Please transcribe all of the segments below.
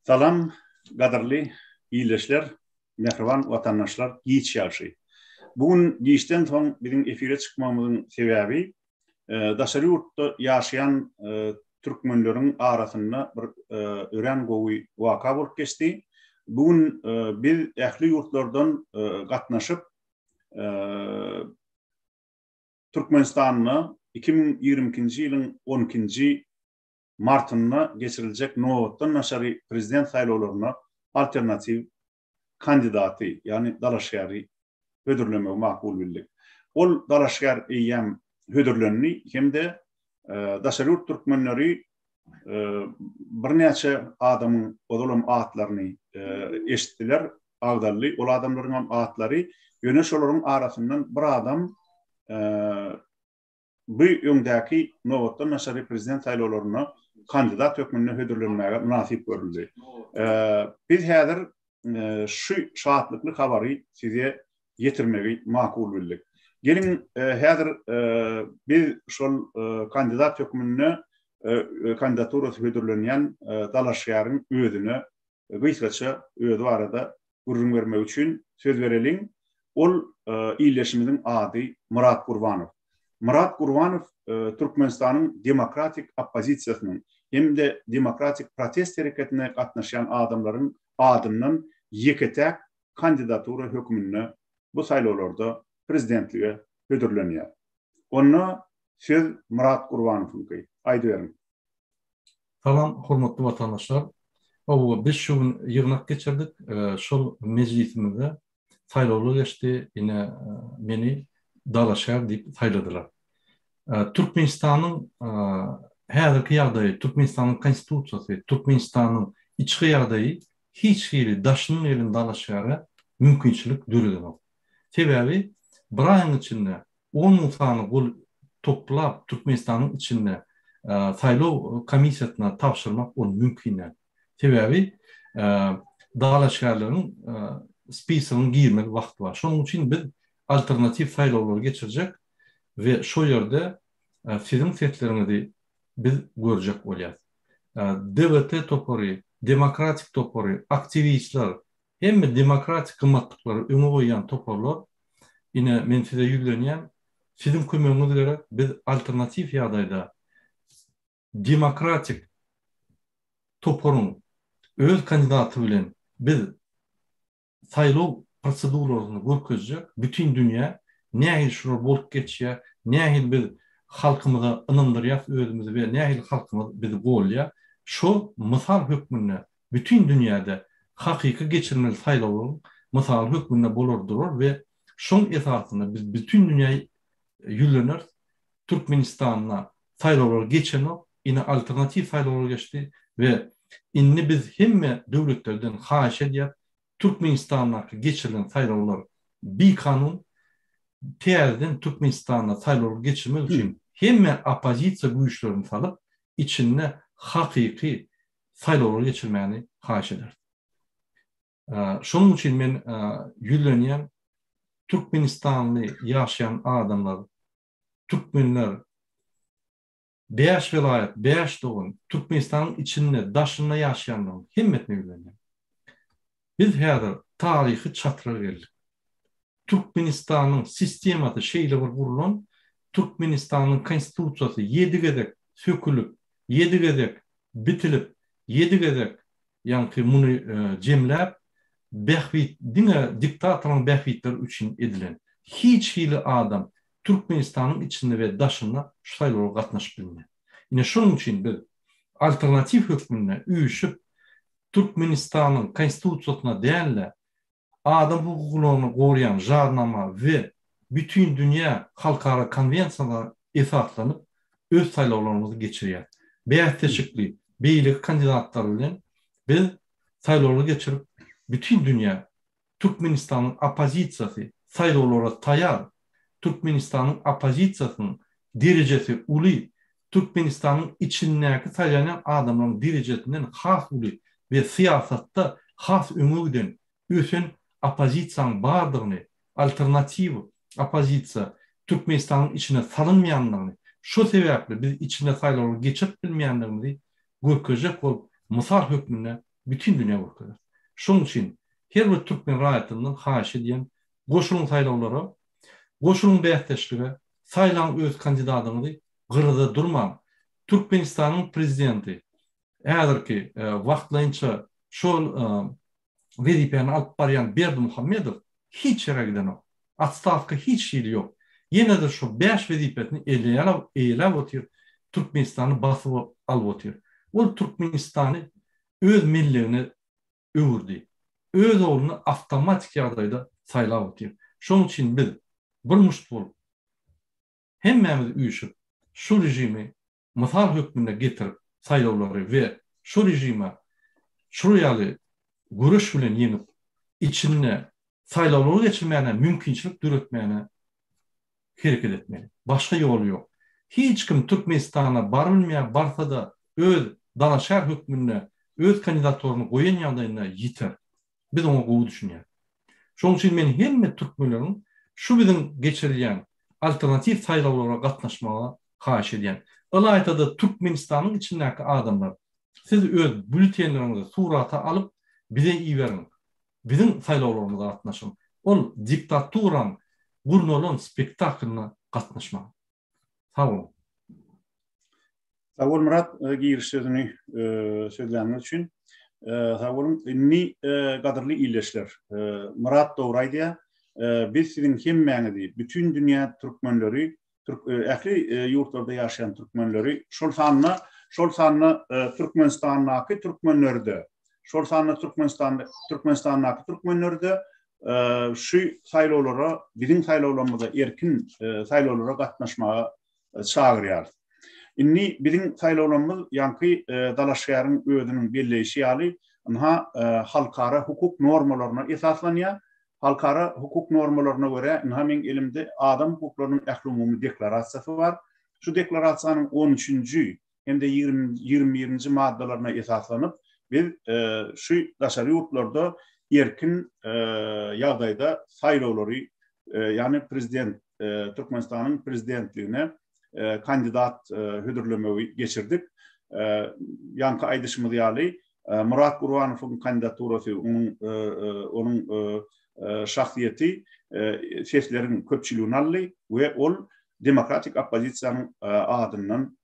Salam gadyrly ildeşler, mähriban watandaşlar giç ýagşy. Bu gün giçden soň biziň efire çykmagymyzyň sebäbi daşary ýurtda ýaşaýan türkmenleriň arasynda bir örän gowy waka bolup geçdi. Bu gün biz ähli ýurtlardan gatnaşyp Türkmenistanda 2022-nji ýylyň on ikinji martynda geçiriljek nobatdan daşary prezident saýlawlaryna alternatiw kandidaty, ýagny dalaşgäri hödürlemegi makul bildik. Ol dalaşgär eýýäm hödürlendi hem-de daşary ýurt türkmenleri birnäçe adamyň ozalam atlaryny eşitdiler, agzaldy ol adamlaryň hem atlary, ýöne şolaryň arasyndan bir adam Bu öňdäki nobatdan daşary prezident saýlawlaryna kandidat hökmünde hödürlenmäge mynasyp görüldi. Biz häzir şu şatlykly habary size ýetirmegi makul bildik. Geliň, häzir biz şol kandidat hökmünde kandidaturasy hödürlenýän dalaşgäriň özüne gysgaça özi barada gürrüň bermegi üçin söz bereliň. Ol ildeşimiziň ady Myrat Gurbanow. Myrat Gurbanow Türkmenistanyň demokratik oppozisiýasynyň hem-de demokratik protest hereketine gatnaşýan adamlaryň adyndan ýeke-täk kandidatura hökmünde bu saýlawlarda prezidentlige hödürlenýär. Onda söz Myrat Gurbanowyňky. Aýdyberiň. Salam hormatly watandaşlar. Hawa biz şu gün ýygnak geçirdik. Şol mejlisimizde saýlawlar geçdi. Ine meni dalaşgär diýip saýladylar. Türkmenistanyň häzirki ýagdaýy, Türkmenistanyň konstitusiýasy, Türkmenistanyň içki ýagdaýy hiç hili daşyndan gelen dalaşgäre mümkinçilik döredenok. Sebäbi bir aýyň içinde 10 müň sany gol toplap Türkmenistanyň içinde saýlaw komissiýasyna tabşyrmak ol mümkin däl. Sebäbi dalaşgärleriň spisogyna girmeli wagty bar. Şonuň üçin biz alternatiw saýlawlary geçirjek we şo ýerde siziň sesleriňizi biz görjek bolýas. DWT topary, Demokratik topary, aktiwistler, hemme demokratik gymmatlyklary öňe goýýan toparlar Ine, men size ýüzlenýän, siziň kömegiňiz gerek, biz alternatiw ýagdaýda demokratik toparyň öz kandidaty bilen biz saýlaw proseduralaryny görkezjek, bütin dünýä nähili şular bolup geçýär, nähili biz halkymyza ynandyrýas özümizi we nähili halkymyz bizi golýar, şo mysal hökmünde bütin dünýäde hakyky geçirmeli saýlawlaryň mysaly hökmünde bolar durar we şoň esasynda biz bütin dünýä ýüzleneris, Türkmenistanda saýlawlar geçenok, ine alternatiw saýlawlar geçdi we indi biz hemme döwletlerden haýyş edýäs, Türkmenistandaky geçirilen saýlawlar bikanun, täzeden Türkmenistanda saýlawlar geçirmek üçin hemme oppozisiýa güýçlerini salyp, içinde hakyky saýlawlar geçirmäni haýyş ederis. Şonuň üçin men ýüzlenýän türkmenistanly ýaşaýan adamlar, türkmenler, bäş welaýat, bäş dogan, Türkmenistanyň içinde, daşynda ýaşaýanlaryň hemmesine ýüzlenýän. Biz häzir taryhy çatryga geldik. Türkmenistanyň sistemasy şeýle bir gurlan, Türkmenistanyň Konstitusiýasy ýedi gezek sökülip, ýedi gezek bitilip, ýedi gezek ýaňky muny jemläp, bähbit diňe diktatoryň bähbitleri üçin edilen. Hiç hili adam Türkmenistanyň içinde we daşynda şu saýlawlara gatnaşyp bilmeýär. Ine şonuň üçin biz alternatiw hökmünde üýşüp Türkmenistanyň Konstitusiýasyna däl-de, adam hukuklaryny goraýan Jarnama we bütindünýä halkara konwensiýalara esaslanyp öz saýlawlarymyzy geçirýäris. Bäsleşikli beýleki kandidatlar bilen biz saýlawlar geçirip, bütin dünýä Türkmenistanyň oppozisiýasy saýlawlara taýar, Türkmenistanyň oppozisiýasynyň derejesi uly, Türkmenistanyň içindäki saýlanýan adamlaryň derejesinden has uly we syýasatda has öňe giden, ösen oppozisiýanyň bardygyny, alternatiw oppozisiýa Türkmenistanyň içine salynmaýandygyny, şo sebäpli biz içinde saýlawlary geçirip bilmeýändigimizi görkezjek bolup mysal hökmünde. bütin dünýä görkezer. Şonuň üçin her bir türkmen raýatyndan haýyş edýän, goşulyň saýlawlara, goşulyň bäsdeşlige, saýlaň öz kandidatyňyzy, gyrada durmaň. Türkmenistanyň prezidenti häzirki wagtlaýynça şol wezipäni alyp barýan Berdimuhamedow hiç ýere gidenok. Otstawka hiç hili ýok. Ýene-de şo bäş wezipesini eýeläp otyr, Türkmenistany basyp alyp otyr. Ol Türkmenistany öz mellegine öwürdi. Öz ogluny awtomatik ýagdaýda saýlap otyr. Şonuň üçin biz bir muşt bolup, hemmämiz üýşüp, şu režimi mysal hökmünde getirip saýlawlary we şu režime şular ýaly göreş bilen ýeňip, içinde saýlawlary geçirmäne mümkinçilik döretmäne hereket etmeli. Başga ýoly ýok. Hiç kim Türkmenistana barybilmeýär, barsa-da öz dalaşgär hökmünde öz kandidaturyny goýan ýagdaýynda ýiter. Biz oňa gowy düşünýäris. Şonuň üçin men hemme türkmenleriň şu biziň geçirilýän alternatiw saýlawlara gatnaşmaga haýyş edýän. Ylaýta-da Türkmenistanyň içindäki adamlar, siz öz býulletenleriňizi surata alyp bize iberiň. Biziň saýlawlarymyza gatnaşyň. Ol diktaturaň gurnalan spektaklyna gatnaşmaň. Sag boluň. Sag bol Myrat giriş sözüni sözläniňiz üçin. Sag boluň. Indi gadyrly ildeşler, Myrat dogry aýdýar. Biz siziň hemmäňizi, bütin dünýä türkmenleri, ähli ýurtlarda ýaşaýan türkmenleri, şol sanda, şol sanda Türkmenistandaky türkmenleri-de, şol sanda Türkmenistanda, Türkmenistandaky türkmenleri-de şu saýlawlara, biziň saýlawlarymyza erkin saýlawlara gatnaşmaga çagyrýarys. Indi biziň saýlawlarymyz ýaňky dalaşgäriň özüniň belleýşi ýaly, ynha, halkara hukuk normalaryna esaslanýar. Halkara hukuk normalaryna görä, ynha meň elimde Adam hukuklarynyň ählumumy deklarasiýasy bar. Şu deklarasiýanyň on üçünji hem-de 21-nji maddalaryna esaslanyp, biz şu daşary ýurtlarda erkin ýagdaýda saýlawlary, ýagny prezident, Türkmenistanyň prezidentligine kandidat hödürlemegi geçirdik. Ýaňky aýdyşymyz ýaly, Myrat Gurbanowyň kandidaturasy, onuň onuň şahsyýeti sesleriň köpçüligini aldy we ol demokratik oppozisiýanyň adyndan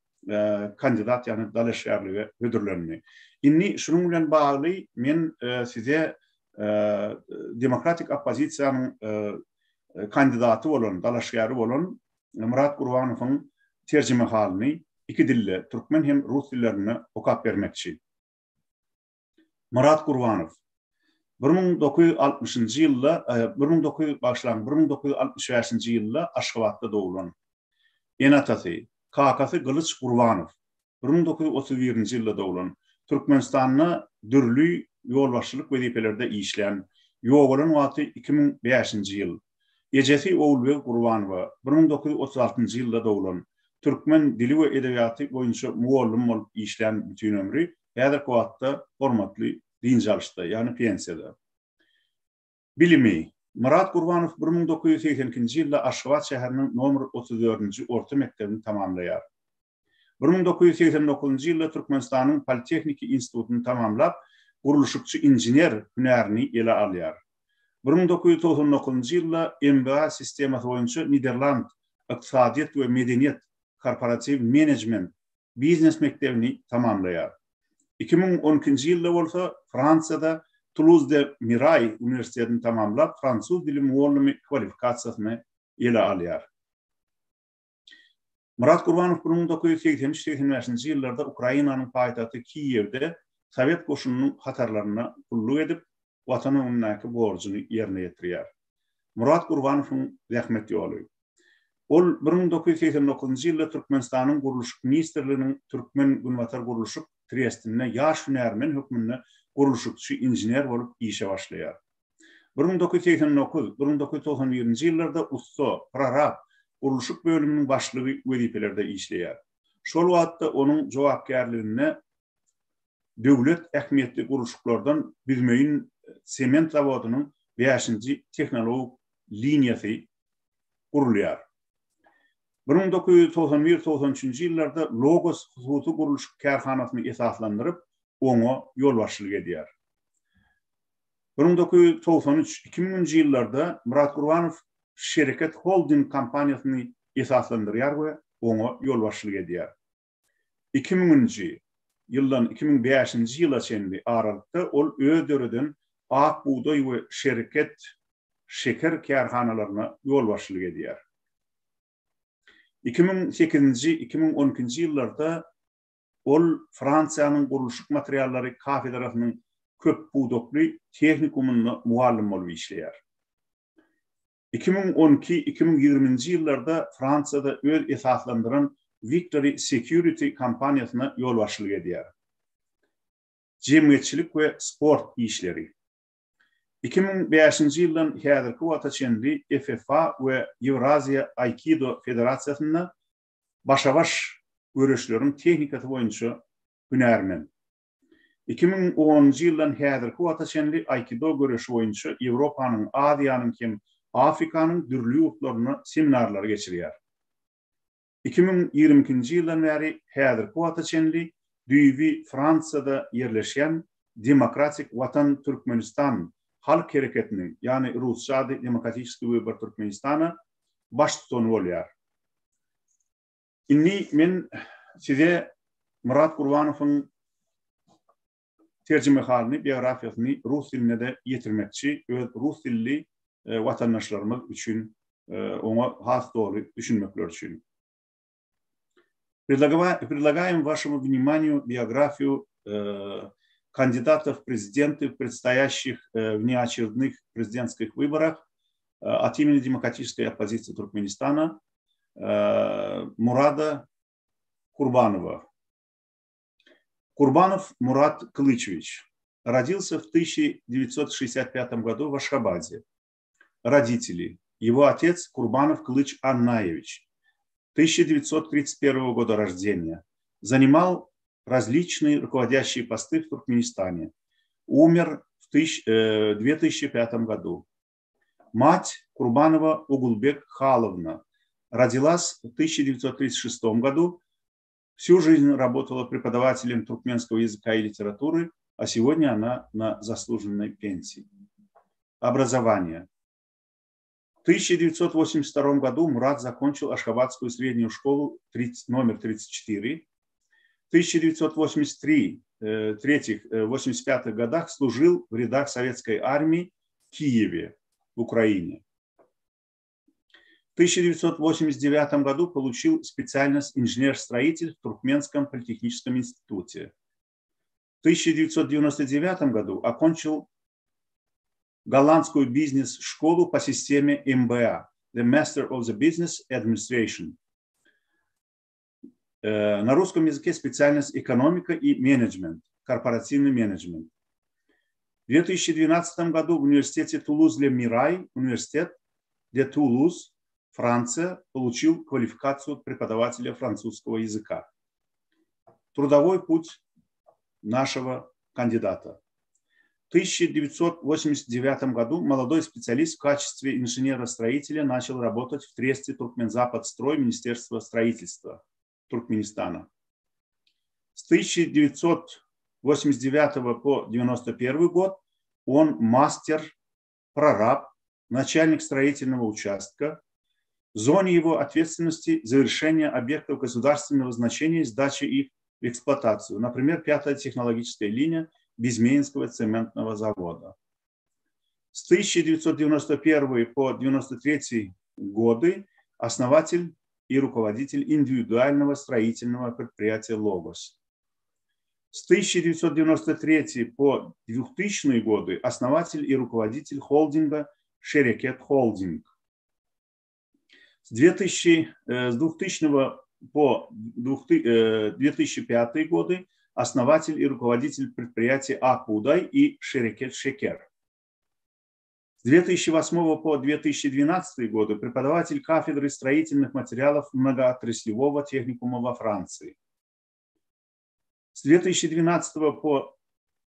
kandidat ýagny dalaşgärlige hödürlendi. Indi şunuň bilen bagly men size demokratik oppozisiýanyň kandidaty bolan, dalaşgäri bolan Myrat Gurbanowyň terjimehalyny iki dilde, türkmen hem rus dillerinde okap bermekçi. Myrat Gurbanow 1960-njy ýylda, 1900, bagyşlaň, 1965-nji ýylda Aşgabatda doglan. Ene-atasy, kakasy Gylyç Gurbanow, 1931-nji ýylda doglan, Türkmenistanda dürli ýolbaşçylyk wezipelerde işlän, ýogalan wagty 2005-nji ýyl. Ejesi Ogulbeg Gurbanowa, 1936-njy ýylda doglan, türkmen dili we edebiýaty boýunça mugallym bolup işlän bütin ömri, häzirki wagtda hormatly dynç alyşda, ýagny pensiýada. Bilimi. Myrat Gurbanow 1982-nji ýylda Aşgabat şäheriniň nomer 34-nji orta mekdebini tamamlaýar. 1989-njy ýylda Türkmenistanyň Politehniki institutyny tamamlap, gurluşykçy-inžener hünärini ele alýar. 1999-njy ýylda MBA sistemasy boýunça Niderland ykdysadyýet we medeniýet, korporatiw menejment, biznes mekdebini tamamlaýar. 2012-nji ýylda bolsa Fransiýada Tuluz de Miraý uniwersitetini tamamlap, fransuz dili mugallymy kwalifikasiýasyny ele alýar. Myrat Gurbanow 1983-85-nji ýyllarda Ukrainanyň paýtagty Kiýewde sowet goşunynyň hatarlarynda gulluk edip, Watan öňündäki borjuny ýerine ýetirýär. Myrat Gurbanowyň zähmet ýoly. Ol 1989-njy ýylda Türkmenistanyň Gurluşyk ministrliginiň Türkmen Günbatar gurluşyk trestinde ýaş hünärmen hökmünde gurluşykçy-inžener bolup işe başlaýar. 1989, 1991-nji ýyllarda ussa, prorab, gurluşyk bölüminiň başlygy wezipelerde işleýär. Şol wagtda onuň jogapkärliginde döwlet ähmiýetli gurluşyklardan Büzmeýin sement zawodynyň bäşinji tehnologik liniýasy gurulýar. 1991, 93-nji ýyllarda Logos hususy gurluşyk kärhanasyny esaslandyryp, oňa ýolbaşçylyk edýär. 1993, 2000-nji ýyllarda Myrat Gurbanow Şereket Holding kompaniýasyny esaslandyrýar we oňa ýolbaşçylyk edýär. 2000-nji ýyldan 2005-nji ýyla çenli aralykda ol öz döreden Ak bugdaý we Şereket şeker kärhanalaryna ýolbaşçylyk edýär. 2008-nji, 2012-nji ýyllarda ol Fransiýanyň gurluşyk materiallary kafedrasynyň köp pudakly tehnikumynda mugallym bolup işleýär. 2012, 2020-nji ýyllarda Fransiýada öz esaslandyran Victory Security kompaniýasyna ýolbaşçylyk edýär. Jemgyýetçilik we sport işleri. 2005-nji ýyldan häzirki wagta çenli FFA we Ýewraziýa Aýkido federasiýasynda başa-baş göreşleriň tehnikasy boýunça hünärmen. 2010-njy ýyldan häzirki wagta çenli aýkido göreşi boýunça Ýewropanyň, Aziýanyň hem Afrikanyň dürli ýurtlarynda seminarlary geçirýär. 2022-nji ýyldan bäri häzirki wagta çenli düýbi Fransiýada ýerleşýän Demokratik Watan Türkmenistan halk hereketiniň, ýagny rusça ady Demokratiçeskiý wybor Türkmenistana, baştutany bolýar. Indi men size Myrat Gurbanowyň terjimehalyny, biografiýasyny rus dilinde-de ýetirmekçi, öz rus dilli watandaşlarymyz üçin oňa has doly düşünmekleri üçin. Предлагаем вашему вниманию биографию кандидата в президенты в предстоящих внеочередных президентских выборах от имени Демократической оппозиции Туркменистана Мурада Курбанова. Курбанов Мурат Клычевич родился в 1965 году в Ашхабаде. Родители. Его отец Курбанов Клыч Аннаевич, 1931 года рождения. Занимал различные руководящие посты в Туркменистане. Умер в 2005 году. Мать Курбанова Угулбек Халовна родилась в 1936 году, всю жизнь работала преподавателем туркменского языка и литературы, а сегодня она на заслуженной пенсии. Образование. В 1982 году Мурат закончил Ашхабадскую среднюю школу 30, номер 34. В 1983 1985 годах служил в рядах советской армии в Киеве, в Украине. В 1989 году получил специальность инженер-строитель в Туркменском политехническом институте. В 1999 году окончил голландскую бизнес-школу по системе МБА – The Master of the Business Administration. На русском языке специальность экономика и менеджмент, корпоративный менеджмент. В 2012 году в университете Тулуз-Ле-Мирай, университет де Тулуз, Франция, получил квалификацию преподавателя французского языка. Трудовой путь нашего кандидата. В 1989 году молодой специалист в качестве инженера-строителя начал работать в Тресте Туркмензападстрой Министерства строительства Туркменистана. С 1989 по 1991 год он мастер, прораб, начальник строительного участка. В зоне его ответственности завершение объектов государственного значения и сдача их в эксплуатацию. Например, пятая технологическая линия Безменинского цементного завода. С 1991 по 1993 годы основатель и руководитель индивидуального строительного предприятия «Логос». С 1993 по 2000 годы основатель и руководитель холдинга «Шерекет Холдинг». С 2000, с 2000 по 2005 годы основатель и руководитель предприятий «Акудай» и «Шерекет Шекер». С 2008 по 2012 годы преподаватель кафедры строительных материалов многоотраслевого техникума во Франции. С 2012 по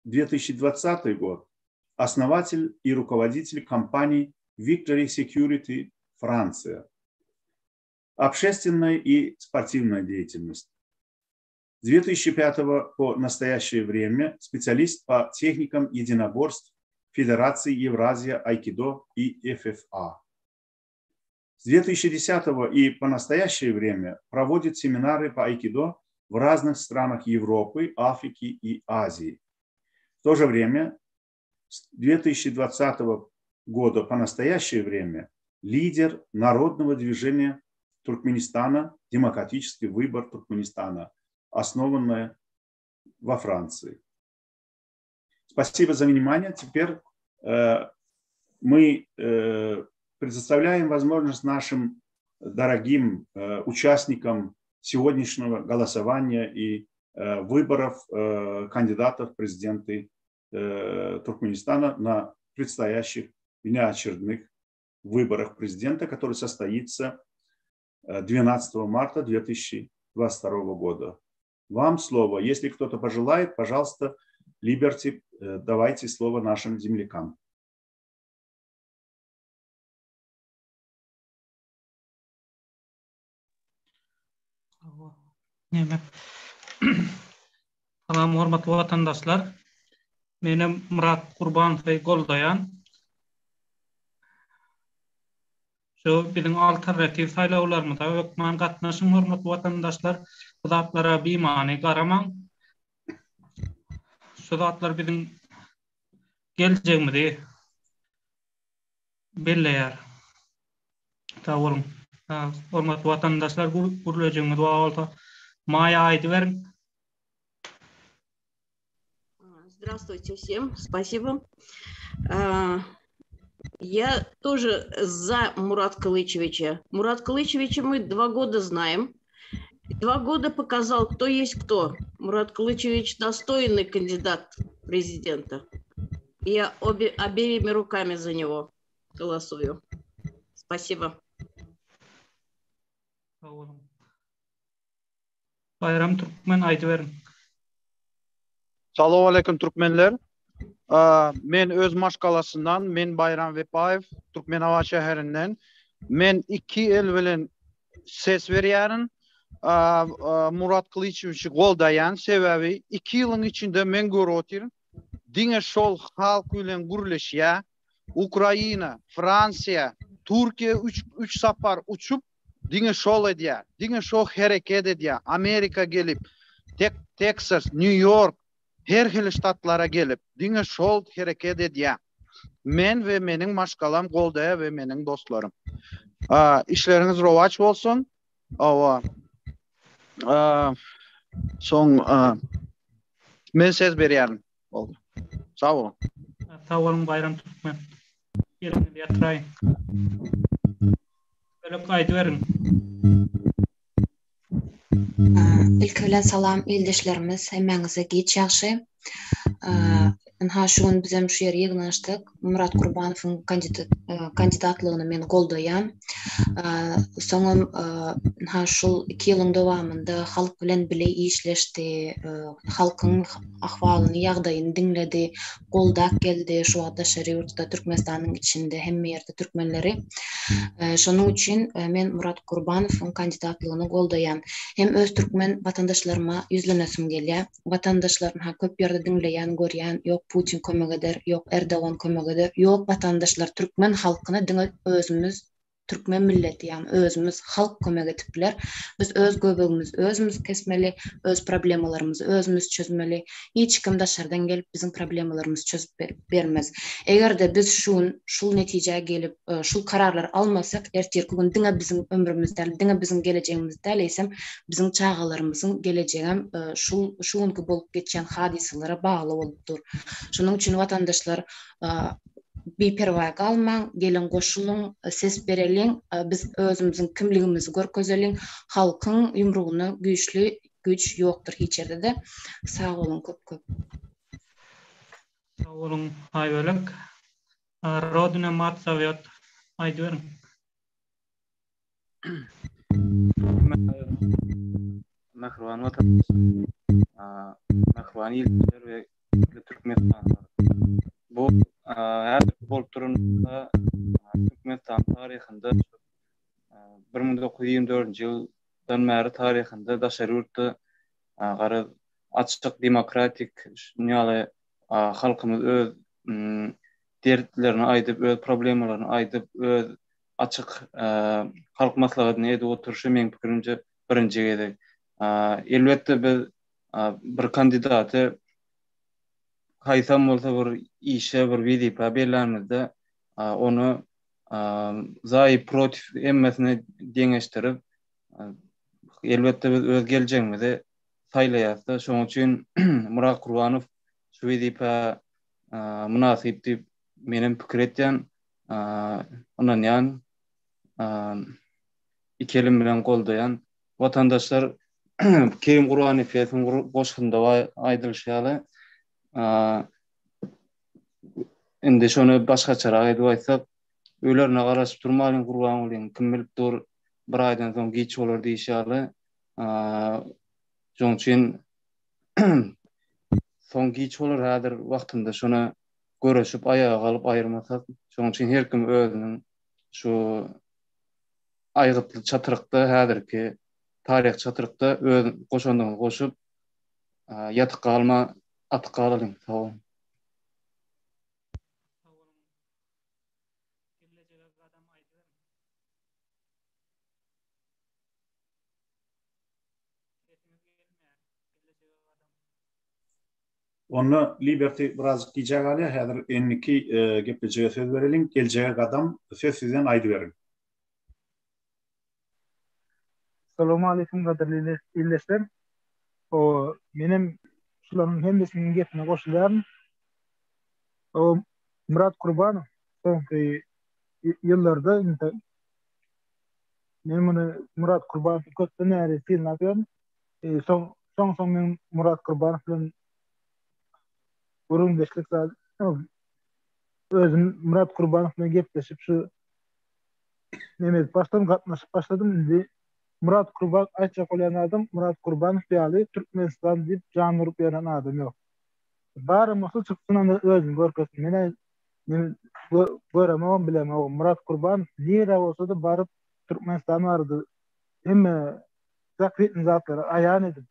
2020 год основатель и руководитель компании Victory Security Франция. Общественная и спортивная деятельность. С 2005 по настоящее время специалист по техникам единоборств Федерации Евразия Айкидо и ФФА. С 2010 и по настоящее время проводит семинары по айкидо в разных странах Европы, Африки и Азии. В то же время с 2020 года по настоящее время лидер народного движения Туркменистана «Демократический выбор Туркменистана», основанное во Франции. Спасибо за внимание. Теперь э, мы э, предоставляем возможность нашим дорогим э, участникам сегодняшнего голосования и э, выборов э, кандидатов в президенты э, Туркменистана на предстоящих внеочередных выборах президента, который состоится 12 марта 2022 года. Вам слово. Если кто-то пожелает, пожалуйста, Либерти, давайте слово нашим землякам. Näme? Salam hormatly watandaşlar. Menem Myrat Gurbanowy goldaýan. Şu biziň alternatiw saýlawlarymyza hökman gatnaşyň hormatly watandaşlar. Bu zatlara bimany garamaň. Şu zatlar biziň geljegimizi belleýär. Sag boluň. Hormatly watandaşlar gürlejegiňiz bar bolsa Maýa aýdyberiň. Здравствуйте всем, спасибо. Я тоже за Мурат Кылычевича. Мурат Кылычевича мы два года знаем. Два года показал, кто есть кто. Мурат Кылычевич достойный кандидат президента. Я обе, обеими руками за него голосую. Спасибо. Sag boluň. Baýram Türkmen aýdyberiň. Salowaleýkim türkmenler. Men öz maşgalasyndan men Baýram Wepaýew Türkmenabat şäherinden. Men iki el bilen ses berýärin. Murat Gylyçewiçi goldaýan sebäbi iki ýylyň içinde men görüp otyryn diňe şol halk bilen gürleşýä. Ukraina, Fransiýa, Türkiýe üç üç sapar uçup diňe şol edýär. Diňe şo hereket edýär. Amerika gelip, tek Teksas, Nýu Ýork her hili ştatlara gelip diňe şol hereket edýär. Men we meniň maşgalam goldaýar we meniň dostlarym. Işleriňiz rowaç bolsun. Hawa. Soň men ses berýärin. Boldy. Sag boluň. Sag boluň Baýram Türkmen. Eliňizi ýatyraýyň. Bölek aýdyberiň. Ilki bilen salam ildeşlerimiz hemmäňize giç ýagşy. Ynha şu gün bizem şu ýere ýygnanyşdyk. Myrat Gurbanowyň kandidatlygyny men goldaýan. Soňam ynha şul iki ýylyň dowamynda halk bilen bile işleşdi, halkyň ahwalyny, ýagdaýyny diňledi, goldap geldi şu wagt daşary ýurtda, Türkmenistanyň içinde hemme ýerde türkmenleri. Şonuň üçin men Myrat Gurbanowyň kandidatlygyny goldaýan. Hem öz türkmen watandaşlaryma ýüzlenesim gelýär. Watandaşlarym ha köp ýerde diňleýän, görýän, ýok Putin kömek eder, ýok Erdogan kömek eder, ýok watandaşlar türkmen halkyna diňe özümiz türkmen milleti ýagny özümiz halk kömek edip biler. Biz öz göbegimizi özümiz kesmeli, öz problemalarymyzy özümiz çözmeli. Hiç kim daşardan gelip biziň problemalarymyzy çözüp bermez. Eger-de biz şu gün şul netijä gelip, şul kararlary almasak, ertirki gün diňe biziň ömrümiz däl, diňe biziň gelejegimiz däl, eýsem biziň çagalarymyzyň gelejegem şul şu günki bolup geçýän hadysalara bagly bolup dur. Şonuň üçin watandaşlar biperwaý galmaň, geliň goşulyň, ses bereliň, biz özümiziň kimligimizi görkezeliň, halkyň ýumrugyna güýçli güýç ýokdur hiç ýerde-de. Sag boluň köp köp. Sag boluň Aýbölek. Rodina mat zowýot. Aýdyberiň. Mähriban watandaşlar, mähriban ildeşler we ähli türkmenistanlylar! Bu häzirki bolup duran waka Türkmenistan taryhynda 1924-nji ýyldan bäri taryhynda daşary ýurtda garaz açyk demokratik şunuň ýaly halkymyz öz. dertlerini aýdyp, öz problemalaryny aýdyp, öz açyk halk maslahatyny edip oturyşy meň pikirimçe birinji gezek. Elbetde biz bir kandidaty haýsam bolsa bir işe, bir wezipä bellänimizde ony za i protiv hemmesini deňeşdirip, elbetde biz öz geljegimizi saýlaýarys-da. Şonuň üçin Myrat Gurbanow şu wezipä mynasyp diýip menem pikir etýän, ynanýan, iki elim bilen goldaýan. Watandaşlar Kerim Gurbannepesiň goşgusynda aýdylyşy ýaly, indi şony başgaçarak edip aýtsak, ölerine garaşyp durmalyň Gurbangulyň, kim bilip dur, bir aýdan soň giç bolar diýişi ýaly, şonuň üçin soň giç bolar häzir wagtynda şony göreşip aýaga galyp aýyrmasak, şonuň üçin her kim özüniň şu aýgytly çatrykda häzirki taryhy çatrykda öz goşandyňyzy goşup ýatyp galma atyp galalyň. Sag boluň. Sag boluň. Gelejege gadam aýdyberiň. Sesiňiz gelmeýär. Gelejege gadam. Onda Liberty birazjyk gijä galýar. Häzir indiki geplejege söz bereliň. Geljege gadam söz sizden aýdyberiň. Salowmaleýkim gadyrly ildeşler. O menem şularyň hemmesiniň gepine goşulýaryn. O Myrat Kurbanow soňky ýyllarda indi men muny Myrat Kurbanowy köpden bäri synlap ýörün. Soň soň soň men Myrat Kurbanow bilen gürrüňdeşlik zat özüm Myrat Kurbanow bilen gepleşip şu neme edip başladym, gatnaşyp başladym. Indi Myrat Kurban aýtjak bolýan adam Myrat Kurbanow ýaly Türkmenistan diýip jan urup ýören adam ýok. Baram bolsa çyksyn onda özüni görkezsin. Men men göremogam bilemogam. Myrat Kurbanow nirä bolsa-da baryp Türkmenistan barada hemme zakrytny zatlary aýan edip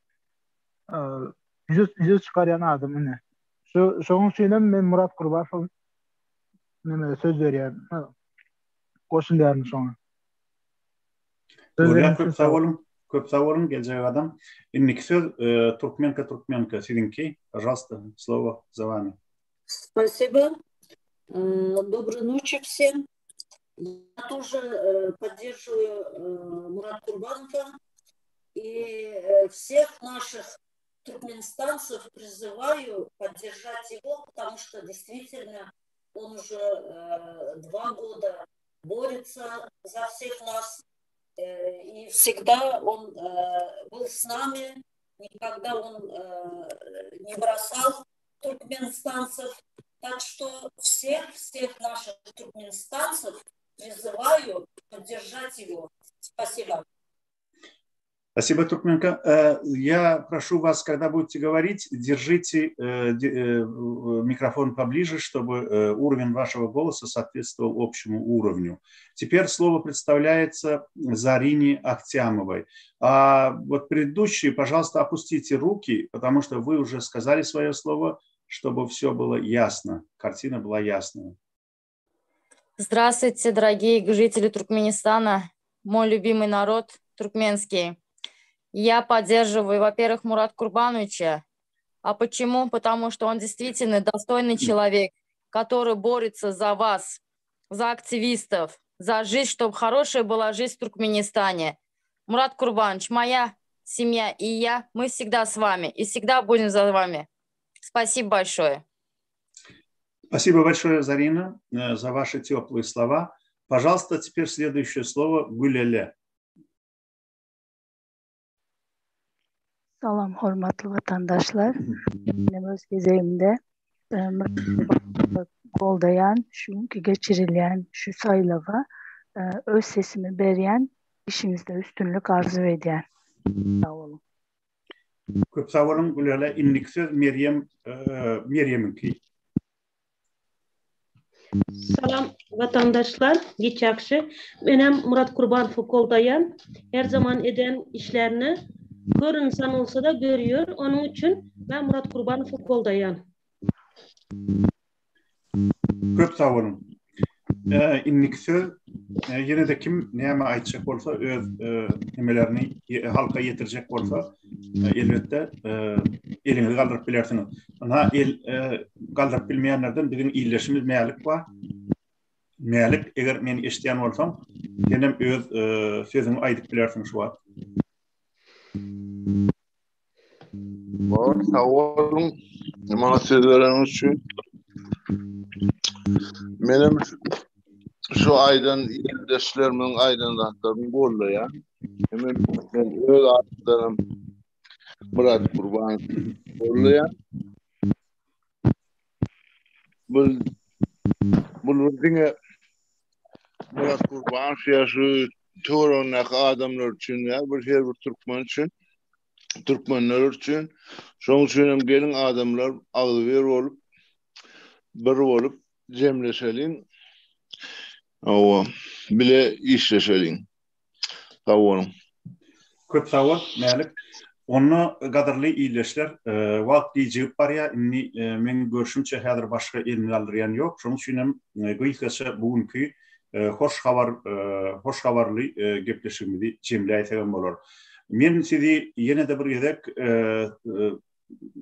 ýüze ýüze çykarýan adam ine. Şu şonuň üçin hem men Myrat Kurbanowa neme söz berýän. Goşulýaryn şoňa. Bolýar köp sag boluň. Köp sag boluň geljek adam. Indiki söz Türkmenka Türkmenka siziňki. Pažalsta slowo za wami. Спасибо. Доброй ночи всем. Я тоже поддерживаю Мурат Курбанова и всех наших туркменистанцев призываю поддержать его, потому что действительно он уже два года борется за всех нас. И всегда он был с нами, никогда он не бросал туркменистанцев. Так что всех, всех наших туркменистанцев призываю поддержать его. Спасибо. Спасибо, Туркменка. Я прошу вас, когда будете говорить, держите микрофон поближе, чтобы уровень вашего голоса соответствовал общему уровню. Теперь слово представляется Зарине Ахтямовой. А вот предыдущие, пожалуйста, опустите руки, потому что вы уже сказали свое слово, чтобы все было ясно, картина была ясная. Здравствуйте, дорогие жители Туркменистана, мой любимый народ туркменский. Я поддерживаю, во-первых, Мурат Курбановича. А почему? Потому что он действительно достойный человек, который борется за вас, за активистов, за жизнь, чтобы хорошая была жизнь в Туркменистане. Мурат Курбанович, моя семья и я, мы всегда с вами и всегда будем за вами. Спасибо большое. Спасибо большое, Зарина, за ваши теплые слова. Пожалуйста, теперь следующее слово Гуляле. Salam hormatly watandaşlar. Menem öz gezegimde goldaýan, şu günki geçirilýän şu saýlawa öz sesimi berýän, işiňizde üstünlik arzuw edýän. Sag boluň. Köp sag boluň Gülala. Indiki söz Merýem Merýemiňki. Salam watandaşlar, giç ýagşy. Menem Murat Kurbanowy goldaýan. Her zaman eden işlerini kör ynsan bolsa-da görýär. Onuň üçin men Murat Kurbanowy goldaýan. Köp sag boluň. Indiki söz ýene-de kim näme aýtjak bolsa öz nemelerini halka ýetirjek bolsa elbetde eliňizi galdyryp bilersiňiz. Ynha el galdyryp bilmeýänlerden biziň ildeşimiz Mälik bar. Mälik eger meni eşidýän bolsaň senem öz sözüňi aýdyp bilersiň şu wagt. Bor, sag boluň. Maňa söz bereniňiz üçin. Menem şu aýdan ildeşlerimiň aýdan zatlaryny goldaýan. Hemem men öz adymdan Myrat Gurbanowy goldaýan. Bu bu diňe Myrat Gurbanow ýa şu töweregindäki adamlar üçin däl, bir her bir türkmen üçin, türkmenler üçin. Şonuň üçin hem geliň adamlar agzybir bolup, bir bolup jemleşeliň. Hawa, bile işleşeliň. Sag boluň. Köp sag bol, Mälik. Onda gadyrly ildeşler, wagt gijigip barýar. Indi meň görşümçe häzir başga elini galdyrýan ýok. Şonuň üçin hem gysgaça bu günki hoş habar, hoş habarly gepleşigimizi jemläýsegem bolar. Men sizi ýene-de bir gezek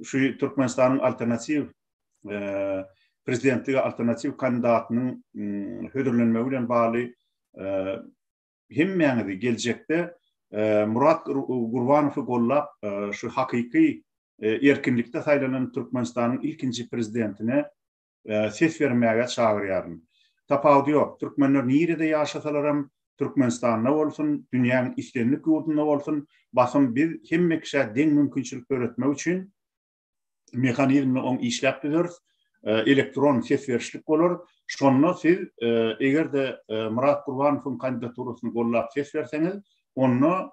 şu Türkmenistanyň alternatiw prezidentlige alternatiw kandidatynyň hödürlenmegi bilen bagly hemmäňizi geljekde Murat Gurbanowy gollap şu hakyky erkinlikde saýlanan Türkmenistanyň ilkinji prezidentine ses bermäge çagyrýaryn. Tapawudy ýok, türkmenler nirede ýaşasalaram, Türkmenistanda bolsun, dünýäň islendik ýurdunda bolsun, basym biz hemme kişä deň mümkinçilik döretmek üçin mehanizmini oň işläp düzeris. Elektron ses berişlik bolar. Şonda siz eger-de Myrat Gurbanowyň kandidaturasyny gollap ses berseňiz, onda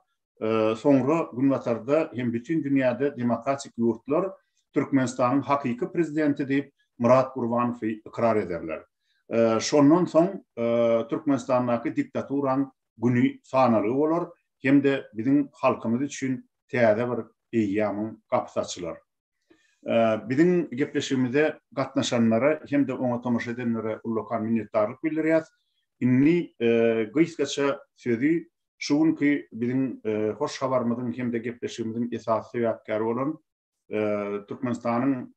soňra Günbatarda hem bütin dünýäde demokratik ýurtlar Türkmenistanyň hakyky prezidenti diýip Myrat Gurbanowy ykrar ederler. Şondan soň Türkmenistandaky diktaturaň güni sanalgy bolar hem-de biziň halkymyz üçin täze bir eýýamyň gapysy açylar. Biziň gepleşigimize gatnaşanlara hem-de oňa tomaşa edenlere ullakan minnetdarlyk bildirýäs. Indi gysgaça sözi şu günki biziň hoş habarymyzyň hem-de gepleşigimiziň esasy sebäpkäri bolan Türkmenistanyň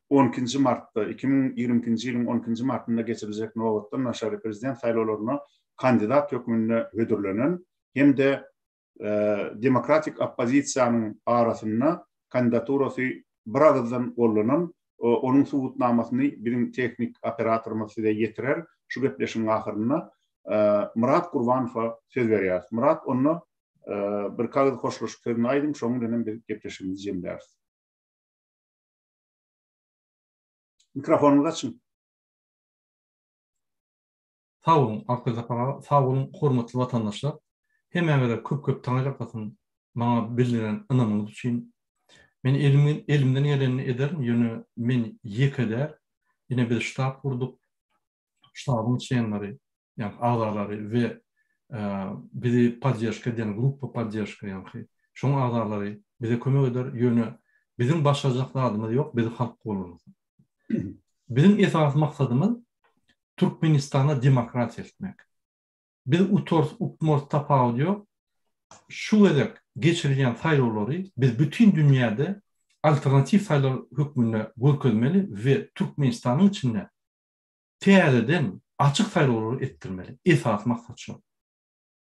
on ikinji martda, 2022-nji ýylyň on ikinji martynda geçiriljek nobatdan daşary prezident saýlawlaryna kandidat hökmünde hödürlenen hem-de demokratik oppozisiýanyň arasynda kandidaturasy biragyzdan gollanan, onuň subutnamasyny biziň tehnik operatorymyz size ýetirer şu gepleşigiň ahyrynda. Myrat Gurbanowa söz berýäris. Myrat, onda birki agyz hoşlaşyk sözüni aýdyň, şonuň bilen hem biz gepleşigimizi jemläris. Mikrofonyňyzy açyň. Sag boluň Akgül Sapar aga, sag boluň hormatly watandaşlar. Hemmäňize köp köp taňyrýalkasyn maňa bildiren ynamyňyz üçin. Men elimden gelenini ederin, ýöne men ýeke däl. Ine biz ştab gurduk. Ştabyň çlenleri, ýagny agzalary we bizi podderžka edýän gruppa podderžka ýagny şoň agzalary bize kömek eder, ýöne biziň başarjak zadymyz ýok, bizi halk gollamasa. Biziň esasy maksadymyz Türkmenistana demokratiýa eltmek. Biz utarys utmarys tapawudy ýok. Şu gezek geçirilýän saýlawlary biz bütin dünýäde alternatiw saýlaw hökmünde görkezmeli we Türkmenistanyň içinde täzeden açyk saýlawlary etdirmeli. Esasy maksat şol.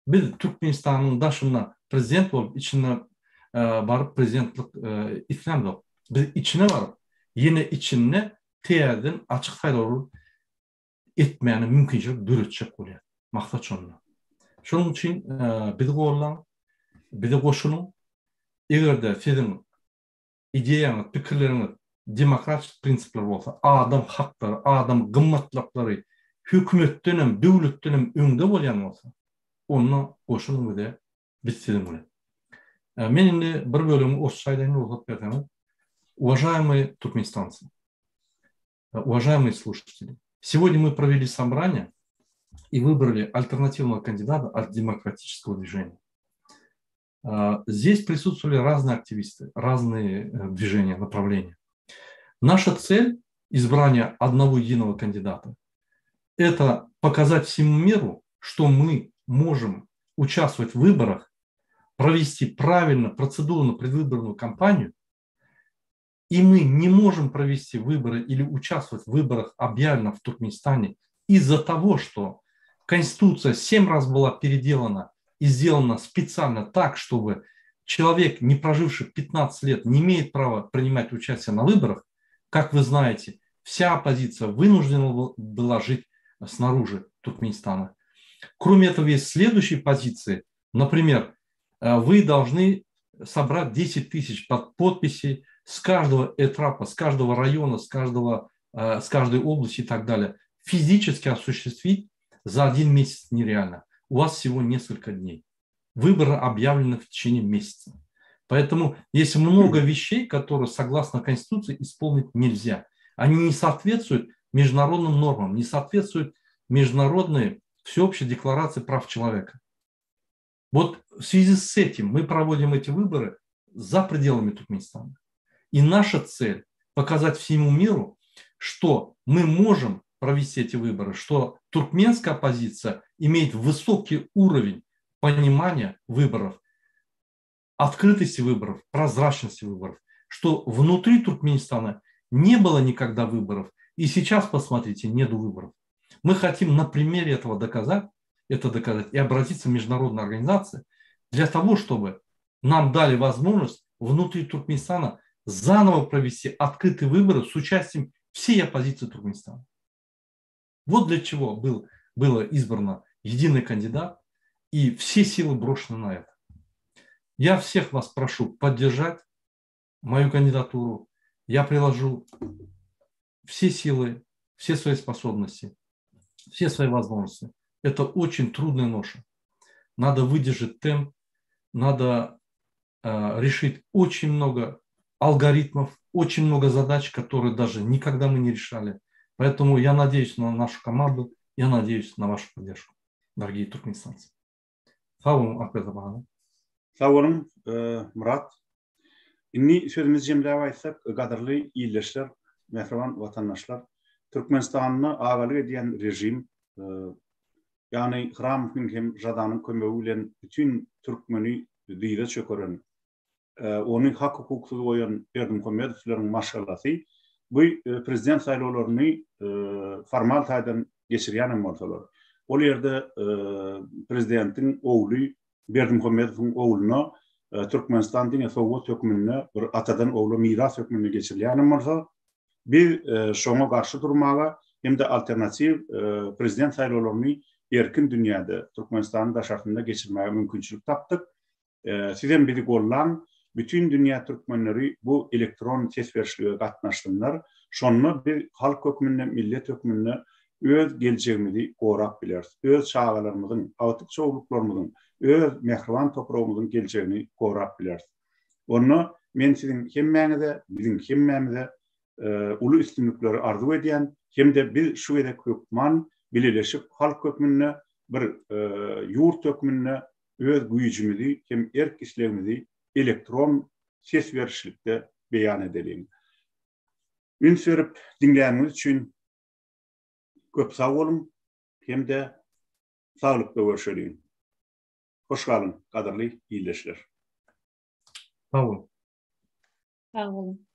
Biz Türkmenistanyň daşynda prezident bolup, içinde baryp prezidentlik islämzok. Biz içine baryp, ýene içinde täzeden açyk saýlawlar etmäne mümkinçilik döretjek bolýar. Maksat şonda. Şonuň üçin bizi gollaň, bize goşulyň. Eger-de siziň ideýaňyz, pikirleriňiz demokratik prinsipler bolsa, adam haklary, adam gymmatlyklary hökümetdenem, döwletdenem öňde bolýan bolsa, onda goşulyň bize, biz siziň bilen. Men indi bir bölegini orsça aýdaýyn, rugsat berseňiz. Уважаемые туркменистанцы, уважаемые слушатели, сегодня мы провели собрание и выбрали альтернативного кандидата от демократического движения. Здесь присутствовали разные активисты, разные движения, направления. Наша цель избрания одного единого кандидата, это показать всему миру, что мы можем участвовать в выборах, провести правильно процедурно предвыборную кампанию, и мы не можем провести выборы или участвовать в выборах объявлено в Туркменистане из-за того, что Конституция семь раз была переделана и сделана специально так, чтобы человек, не проживший 15 лет, не имеет права принимать участие на выборах, как вы знаете, вся оппозиция вынуждена была жить снаружи Туркменистана. Кроме этого, есть следующие позиции. Например, э, вы должны собрать 10 тысяч подписей с каждого этапа, с каждого района, с, каждого, э, с каждой области и так далее. Физически осуществить за один месяц нереально. У вас всего несколько дней. Выборы объявлены в течение месяца. Поэтому есть много вещей, которые, согласно Конституции, исполнить нельзя. Они не соответствуют международным нормам, не соответствуют международной всеобщей декларации прав человека. Вот в связи с этим мы проводим эти выборы за пределами Туркменистана. И наша цель – показать всему миру, что мы можем провести эти выборы, что туркменская оппозиция имеет высокий уровень понимания выборов, открытости выборов, прозрачности выборов, что внутри Туркменистана не было никогда выборов, и сейчас, посмотрите, нету выборов. Мы хотим на примере этого доказать, это доказать и обратиться в международные организации для того, чтобы нам дали возможность внутри Туркменистана заново провести открытые выборы с участием всей оппозиции Туркменистана. Вот для чего был, было избрано единый кандидат, и все силы брошены на это. Я всех вас прошу поддержать мою кандидатуру. Я приложу все силы, все свои способности, все свои возможности. Это очень трудная ноша. Надо выдержать темп, надо э, решить очень много алгоритмов, очень много задач, которые даже никогда мы не решали. Поэтому я надеюсь на нашу команду, я надеюсь на вашу поддержку, дорогие туркменистанцы. Sag boluň, Akbet aga. Sag boluň, Myrat. Indi sözümizi jemläp aýtsak, gadyrly ildeşler, mähriban watandaşlar, Türkmenistanda agalyk edýän režim, ýagny Hramowyň hem Žadanyň kömegi bilen bütin türkmeni dyza çökeren, ony hak-hukuksyz goýan Berdimuhamedowlaryň maşgalasy bu prezident saýlawlaryny formal taýdan geçirýän hem bolsalar, ol ýerde prezidentiň ogly Berdimuhamedowyň ogluna Türkmenistan diňe sowgat hökmünde bir atadan ogla miras hökmünde geçirilýän hem bolsa, biz şoňa garşy durmaga hem-de alternatiw prezident saýlawlaryny erkin dünýäde, Türkmenistanyň daşarsynda geçirmäge mümkinçilik tapdyk. Sizem bizi gollaň, bütin dünýä türkmenleri bu elektron ses berişlige gatnaşsynlar, şonda biz halk hökmünde, millet hökmünde öz geljegimizi gorap bileris, öz çagalarymyzyň, agtyk-çowluklarymyzyň, öz mähriban topragymyzyň geljegini gorap bileris. Onda men siziň hemmäňize, biziň hemmämize uly üstünlikleri arzuw edýän hem-de biz şu gezek hökman bileleşip halk hökmünde, bir ýurt hökmünde öz güýjümizi hem erk-islegimizi elektron ses berişlikde beýan edeliň. Üns berip diňläniňiz üçin köp sag boluň hem-de saglykda görşeliň. Hoş galyň, gadyrly ildeşler! Sag boluň. Sag boluň.